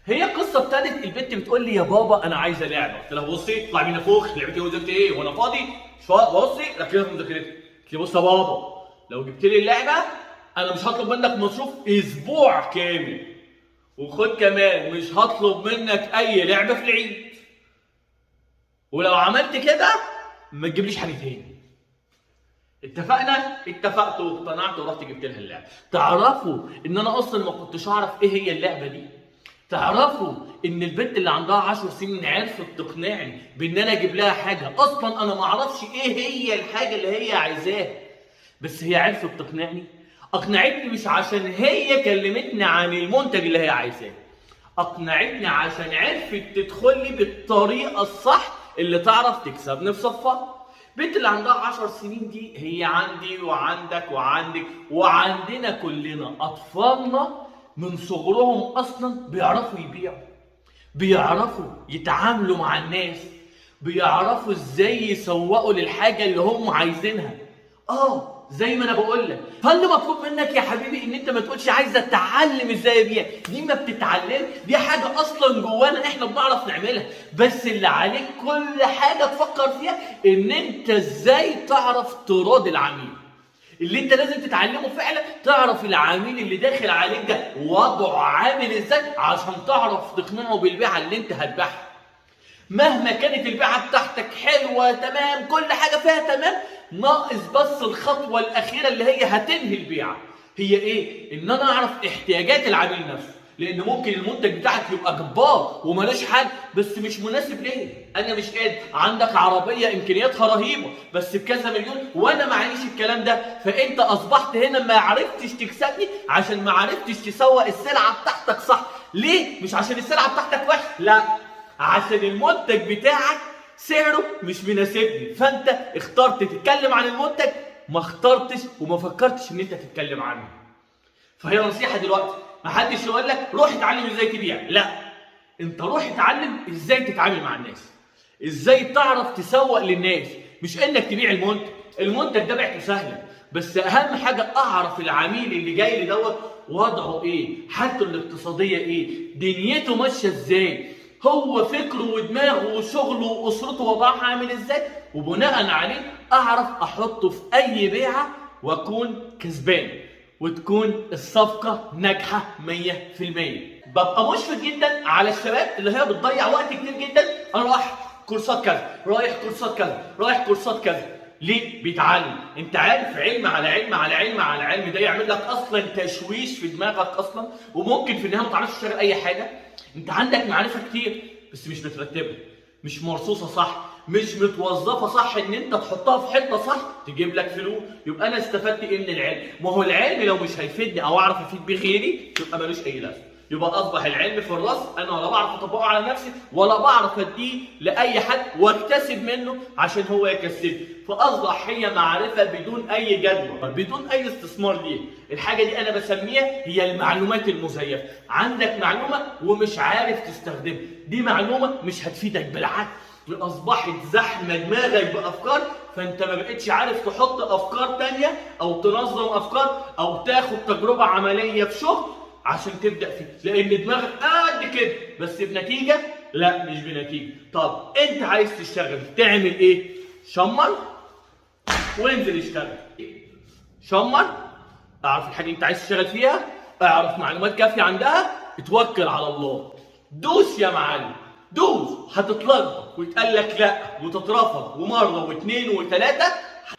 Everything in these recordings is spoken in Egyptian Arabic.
هي القصة ابتدت، البنت بتقول لي يا بابا انا عايزه لعبه. قلت لها بصي اطلعي من فوق، لعبتي وذاكرتي ايه وانا فاضي؟ بصي ركزي في مذاكرتك. قلت لي بص يا بابا لو جبت لي اللعبة انا مش هطلب منك مصروف اسبوع كامل، وخد كمان مش هطلب منك اي لعبه في العيد، ولو عملت كده ما تجيبليش حاجة تاني. اتفقنا؟ اتفقت واقتنعت ورحت جبت لها اللعبة. تعرفوا ان انا اصلا ما كنتش اعرف ايه هي اللعبة دي؟ تعرفوا ان البنت اللي عندها 10 سنين عرفت تقنعني بان انا اجيب لها حاجة اصلا انا ما اعرفش ايه هي الحاجة اللي هي عايزاها، بس هي عرفت تقنعني. اقنعتني مش عشان هي كلمتني عن المنتج اللي هي عايزاه، اقنعتني عشان عرفت تدخل لي بالطريقة الصح اللي تعرف تكسبني في صفها. البنت اللي عندها 10 سنين دي هي عندي وعندك وعندك وعندنا كلنا. اطفالنا من صغرهم اصلا بيعرفوا يبيعوا، بيعرفوا يتعاملوا مع الناس، بيعرفوا ازاي يسوقوا للحاجة اللي هم عايزينها. زي ما انا بقول لك، فاللي مطلوب منك يا حبيبي ان انت ما تقولش عايز اتعلم ازاي ابيع، دي ما بتتعلم، دي حاجة اصلا جوانا احنا بنعرف نعملها. بس اللي عليك كل حاجة تفكر فيها ان انت ازاي تعرف تراضي العميل. اللي انت لازم تتعلمه فعلا تعرف العميل اللي داخل عليك ده وضعه عامل ازاي عشان تعرف تقنعه بالبيعه اللي انت هتبيعها. مهما كانت البيعة بتاعتك حلوة تمام، كل حاجة فيها تمام، ناقص بس الخطوة الاخيرة اللي هي هتنهي البيعة. هي ايه؟ ان انا اعرف احتياجات العميل نفسه، لان ممكن المنتج بتاعك يبقى جبار ومالوش حل بس مش مناسب ليه. انا مش قادر، عندك عربية امكانياتها رهيبة بس بكذا مليون وانا معيش الكلام ده، فانت اصبحت هنا ما عرفتش تكسبني عشان ما عرفتش تسوق السلعة بتاعتك صح. ليه؟ مش عشان السلعة بتاعتك وحش، لا، عشان المنتج بتاعك سعره مش مناسبني، فانت اخترت تتكلم عن المنتج ما اخترتش وما فكرتش ان انت تتكلم عنه. فهي نصيحة دلوقتي، محدش يقول لك روح اتعلم ازاي تبيع، لا، انت روح اتعلم ازاي تتعامل مع الناس، ازاي تعرف تسوق للناس، مش انك تبيع المنتج. المنتج ده بعته سهلة، بس اهم حاجة اعرف العميل اللي جاي لي دوت وضعه ايه، حالته الاقتصادية ايه، دنيته ماشية ازاي، هو فكرة ودماغه وشغله واسرته وضعها عامل ازاي، وبناء عليه اعرف احطه في اي بيعه واكون كسبان وتكون الصفقة ناجحة 100%. ببقى مشفق جدا على الشباب اللي هي بتضيع وقت كتير جدا، انا رايح كورسات كذا، رايح كورسات كذا، رايح كورسات كذا. ليه؟ بيتعلم. انت عارف علم على علم على علم على علم ده يعمل لك اصلا تشويش في دماغك اصلا، وممكن في النهاية ما تعرفش تشتغل اي حاجة. انت عندك معرفة كتير بس مش مترتبة، مش مرصوصه صح، مش متوظفه صح، ان انت تحطها في حتة صح تجيب لك فلوس. يبقى انا استفدت ايه من العلم؟ ما هو العلم لو مش هيفيدني او اعرف افيد بيه غيري يبقى ملوش اي لازمه. يبقى اصبح العلم في الراس انا ولا بعرف اطبقه على نفسي ولا بعرف اديه لاي حد واكتسب منه عشان هو يكسبني، فاصبح هي معرفة بدون اي جدوى، بدون اي استثمار ليها. الحاجة دي انا بسميها هي المعلومات المزيفه. عندك معلومة ومش عارف تستخدمها، دي معلومة مش هتفيدك، بالعكس اصبحت زحمة دماغك بافكار، فانت ما بقتش عارف تحط افكار تانية او تنظم افكار او تاخد تجربه عملية في شغل عشان تبدا فيه، لان دماغك قد كده بس بنتيجة؟ لا مش بنتيجة. طب انت عايز تشتغل تعمل ايه؟ شمر وانزل اشتغل. شمر، اعرف الحاجة اللي انت عايز تشتغل فيها، اعرف معلومات كافيه عندها، اتوكل على الله، دوس يا معلم، دوس. هتتلخبط ويتقال لك لا وتترفض ومرة واثنين وثلاثة،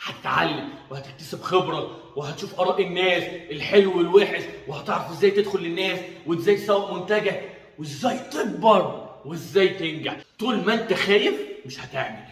هتتعلم وهتكتسب خبره وهتشوف اراء الناس الحلو والوحش، وهتعرف ازاي تدخل للناس وازاي تسوق منتجك وازاي تكبر وازاي تنجح. طول ما انت خايف مش هتعمل.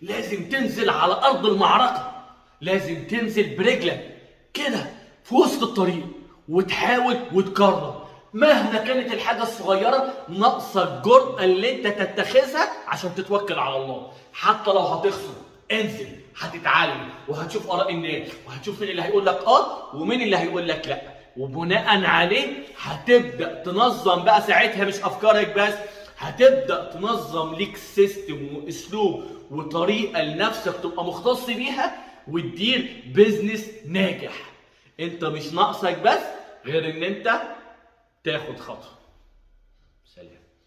لازم تنزل على ارض المعركة، لازم تنزل برجلك كده في وسط الطريق وتحاول وتكرر مهما كانت الحاجة الصغيرة. ناقصه الجرأة اللي انت تتخذها عشان تتوكل على الله. حتى لو هتخسر انزل، هتتعلم وهتشوف اراء الناس وهتشوف مين اللي هيقول لك اه ومين اللي هيقول لك لا، وبناء عليه هتبدا تنظم بقى ساعتها، مش افكارك بس، هتبدا تنظم ليك system واسلوب وطريقه لنفسك تبقى مختص بيها وتدير business ناجح. انت مش ناقصك بس غير ان انت تاخد خطوة. سلام.